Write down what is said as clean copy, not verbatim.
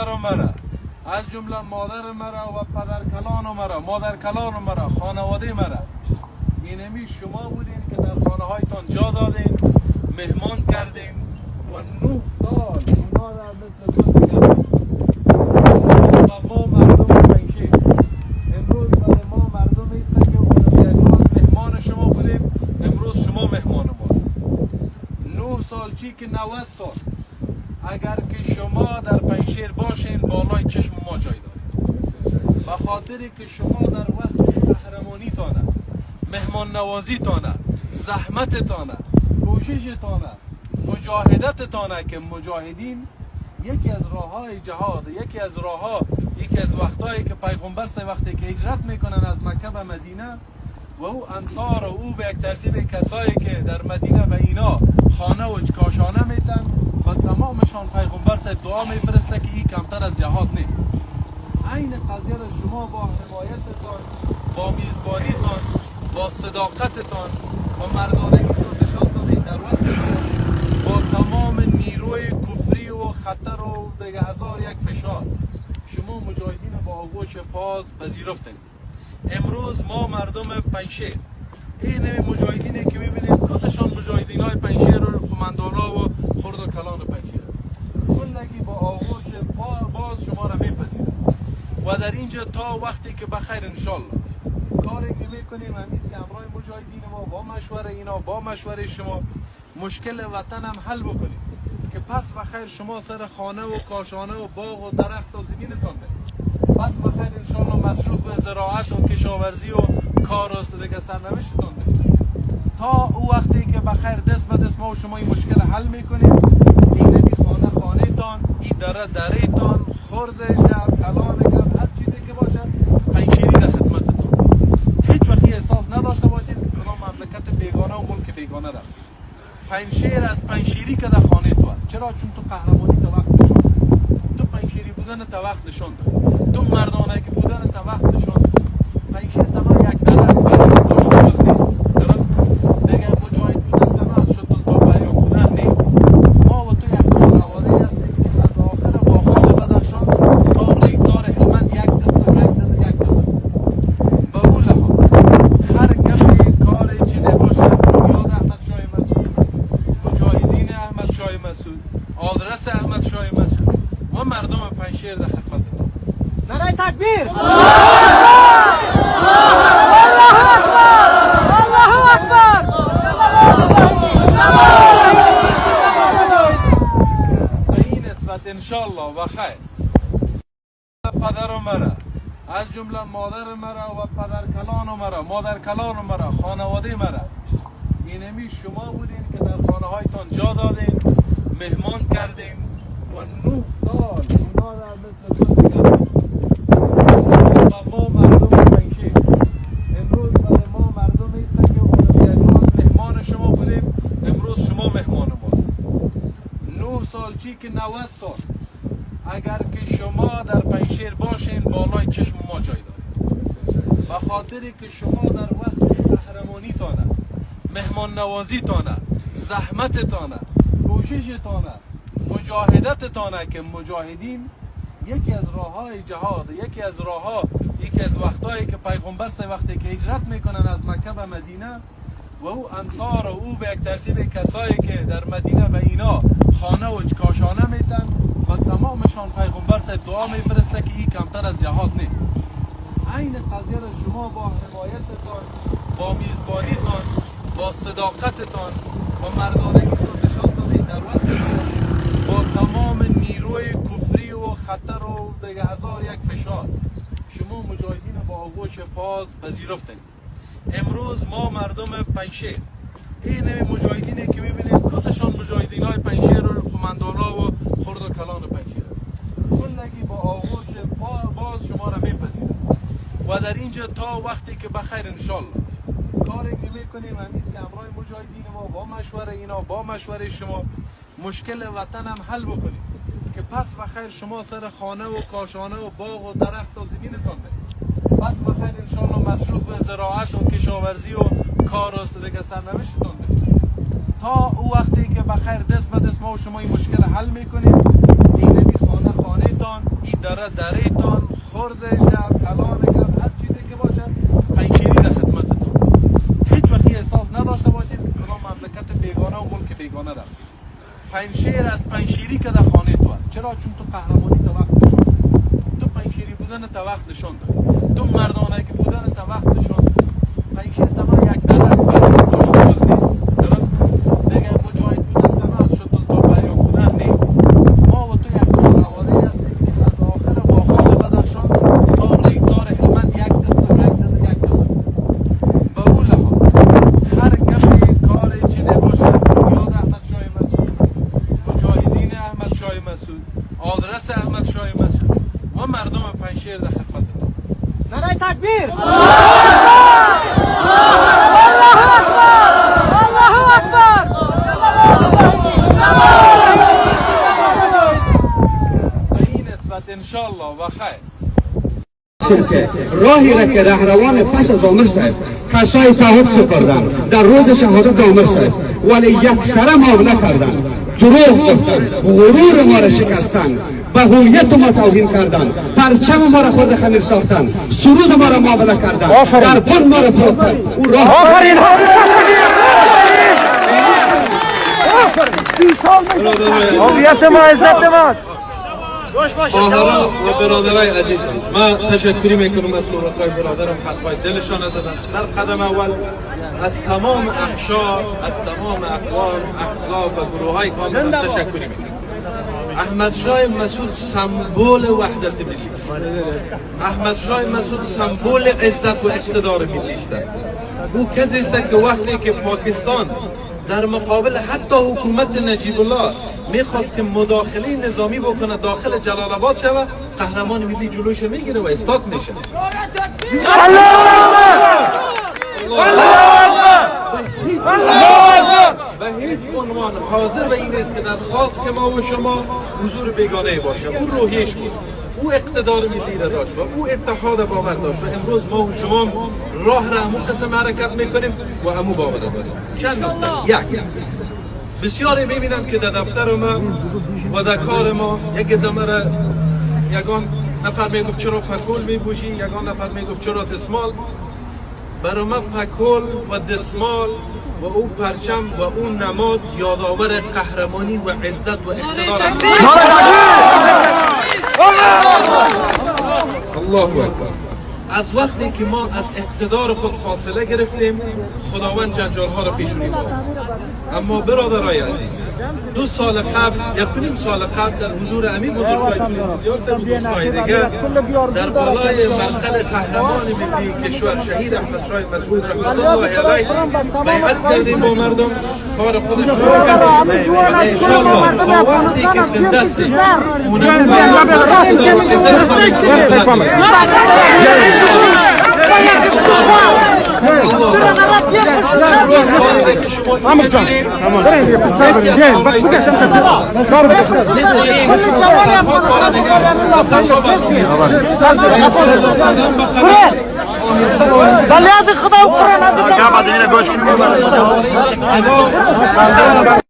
پدر مرا، از جمله مادر مرا و پدر کلان مرا، مادر کلان مرا، خانواده مرا، اینمی شما بودین که در خانه هایتان جا دادین، مهمان کردین و 9 سال اونا را مثل گل نگه. و ما مردم پنجشیر امروز برای ما مردم است که مهمان شما بودیم، امروز شما مهمان ماست. 9 سال چی که 90 سال اگر که شما در پنجشیر باشین بالای چشم ما جای دارید، به خاطری که شما در وقت قهرمانی تانه، مهمان نوازی تانه، زحمت تانه، کوشش تانه، مجاهدت تانه که مجاهدین یکی از راههای جهاد، یکی از راهها، یکی از وقتایی که پیغمبر سه وقتی که هجرت میکنن از مکه به مدینه و او انصار و او به یک ترتیب کسایی که در مدینه به اینا خانه و کاشانه میتن و تمامشان پیغمبر سه دعا میفرسته که این کمتر از جهاد نیست. عین قضیه را شما با حمایتتان، با میزبانیتان، با صداقتتان، با مردانگیتان نشان دادید در وقت با تمام نیروی کفری و خطر و دیگه هزار یک فشار شما مجاهدین با آغوش باز پذیرفتید. امروز ما مردم پنجشیر، این مجاهدینی که میبینید کلشان مجاهدین های پنجشیر و قماندانا و خرد و کلان پنجشیر کلگی با آغوش باز شما را میپذیرند و در اینجا تا وقتی که بخیر انشالله کاری که میکنیم همیست که همراه مجاهدین ما با مشوره اینا، با مشوره شما مشکل وطن هم حل بکنیم که پس بخیر شما سر خانه و کاشانه و باغ و درخت و زمینتان برید. پس بخیر انشالله مصروف زراعت و کشاورزی و کار و دیگه سرنوشتتان برید. تا او وقتی که بخیر دست به دست ما و شما این مشکل حل میکنیم. این نمی خانه خانه تان، این دره دره تان، خرد گپ، کلان گپ، هر چیزی که باشه پنجشیری در خدمتتان. هیچ وقتی احساس نداشته باشید که کدام مملکت بیگانه و ملک بیگانه رفت. پنجشیر از پنجشیری که در خانه تو است. چرا؟ چون تو قهرمانی تا وقت نشان دادی، تو پنجشیری بودن تا وقت نشان دادی، تو مردانگی بودن تا وقت نشان دادی. پنجشیر تنها یک دره است، برای نیست. دیگه مجاهد بودن تنها از شتر تا بریا بودن نیست. ما و تو یک خانواده هستیم که از آخر واخان بدخشان تا ریگزار هلمند یک دست و یک دست یک دست. به اون لحاظ هر گپی کار چیزی باشه یاد احمد شاه مسعود، مجاهدین احمد شاه مسعود، آدرس احمد شاه مسعود و مردم پنجشیر در خدمتتان. نعره تکبیر! الله اکبر! الله اکبر! به این نسبت انشالله و خیر پدر مرا، از جمله مادر مرا و پدر کلان مرا، مادر کلان مرا، خانواده مرا، اینمی شما بودین که در خانه هایتان جا دادین، مهمان کردین و 9 سال اونا را مثل گل نگه. و ما مردم پنجشیر امروز برای ما مردم است که مهمان شما بودیم، امروز شما مهمان ماست. 9 سال چی که 90 سال اگر که شما در پنجشیر باشین بالای چشم ما جای دارید، به خاطری که شما در وقت قهرمانی تانه، مهمان نوازی تانه، زحمت تانه، کوشش تانه، مجاهدت تانه که مجاهدین یکی از راههای جهاد، یکی از راهها، یکی از وقتایی که پیغمبر سه وقتی که هجرت میکنن از مکه به مدینه و او انصار و او به یک ترتیب کسایی که در مدینه به اینا خانه و کاشانه میتن و تمامشان پیغمبر سه دعا میفرسته که این کمتر از جهاد نیست. عین قضیه را شما با حمایتتان، با میزبانیتان، با صداقتتان، با مردانگیتان نشان دادید در وقت با تمام نیروی کفری و خطر و دیگه هزار یک فشار شما مجاهدین با آغوش باز پذیرفتید. امروز ما مردم پنجشیر، این مجاهدینی که میبینید کلشان مجاهدین های پنجشیر و قماندانا و خرد و کلان پنجشیر کلگی با آغوش باز شما را میپذیرند و در اینجا تا وقتی که بخیر انشالله کاری که میکنیم همیست که همراه مجاهدین ما با مشوره اینا، با مشوره شما مشکل وطن هم حل بکنیم که پس بخیر شما سر خانه و کاشانه و باغ و درخت و زمینتان برید. پس بخیر انشالله مصروف زراعت و کشاورزی و کار و دیگه سرنوشتتان برید. تا او وقتی که بخیر دست به دست ما و شما این مشکل حل میکنیم. این نمی خانه خانه تان، تان، این دره دره تان، خرد گپ، کلان گپ، هر چیزی که باشه پنجشیری در خدمتتان. هیچ وقت احساس نداشته باشید که کدام مملکت بیگانه و ملک بیگانه رفتید. پنجشیر از پنجشیری که در خانه تو است. چرا؟ چون تو قهرمانی تا وقت نشان دادی، تو پنجشیری بودن تا وقت نشان دادی، تو مردانگی بودن تا وقت نشان دادی. پنجشیر تنها یک دره است، برای تو شغل نیست. درست؟ دیگه مجاهد بودن تنها از شتر تا پریاب بودن نیست. ما و تو یک خانواده هستیم که از آخر واخان بدخشان تا ریگزار هلمند یک دست و یک دست یک دست. به اون لحاظ هر گپی کار چیزی باشه یاد احمد شاه مسعود، مجاهدین احمد شاه مسعود، آدرس احمد شاه مسعود و مردم پنجشیر در خدمتتان. نعره تکبیر! الله اکبر! الله اکبر! به این نسبت انشالله و خیر. که راهی را که رهروان پس از عمر صاحب کسای تعهد سپردن در روز شهادت عمر صاحب، ولی یک سره معامله کردن، دروغ گفتن، غرور ما را شکستن، به هویت ما توهین کردن، پرچم ما را خورد خمیر ساختن، سرود ما را معامله کردن، در بن ما را فروختن. او راه هویت ما عزت ماست. خواهران و برادرای عزیزم، من تشکری میکنم از صورتهای برادرم، حرفای دلشان زدن. در قدم اول از تمام اقشار، از تمام اقوام، احزاب و گروه های کاملا تشکری میکنم. احمد شاه مسعود سمبل وحدت ملی است. احمد شاه مسعود سمبل عزت و اقتدار ملی است. او کسی است که وقتی که پاکستان در مقابل حتی حکومت نجیب الله میخواست که مداخله نظامی بکنه، داخل جلال آباد شود، قهرمان ملی جلوش میگیره و استاک میشه. و هیچ عنوان حاضر به این است که در خاک ما و شما حضور بیگانه باشه. او روحیش بود، او اقتدار ملی را داشت و او اتحاد باور داشت و امروز ما و شما راه را همون قسم حرکت میکنیم و همون باور داریم. چند نکته. یک، بسیاری میبینم که در دفتر ما و در کار ما یک دمر یگان نفر میگفت چرا پکول میپوشی، یگان نفر میگفت چرا دستمال. برای ما پکول و دستمال و او پرچم و اون نماد یادآور قهرمانی و عزت و اقتدار است. الله اکبر. از وقتی که ما از اقتدار خود فاصله گرفتیم، خداوند جنجال ها را پیشونی ما. اما برادرای عزیز، 2 سال قبل، 1.5 سال قبل در حضور امیر بزرگوار دیار سه دوستای دیگر در بالای مرقد قهرمان ملی کشور شهید احمد شاه مسعود رحمت الله علیه بیعت کردیم با مردم، کار خودش رو کردیم. انشالله تا وقتی که زنده هستیم ولی از خدا و قرآن از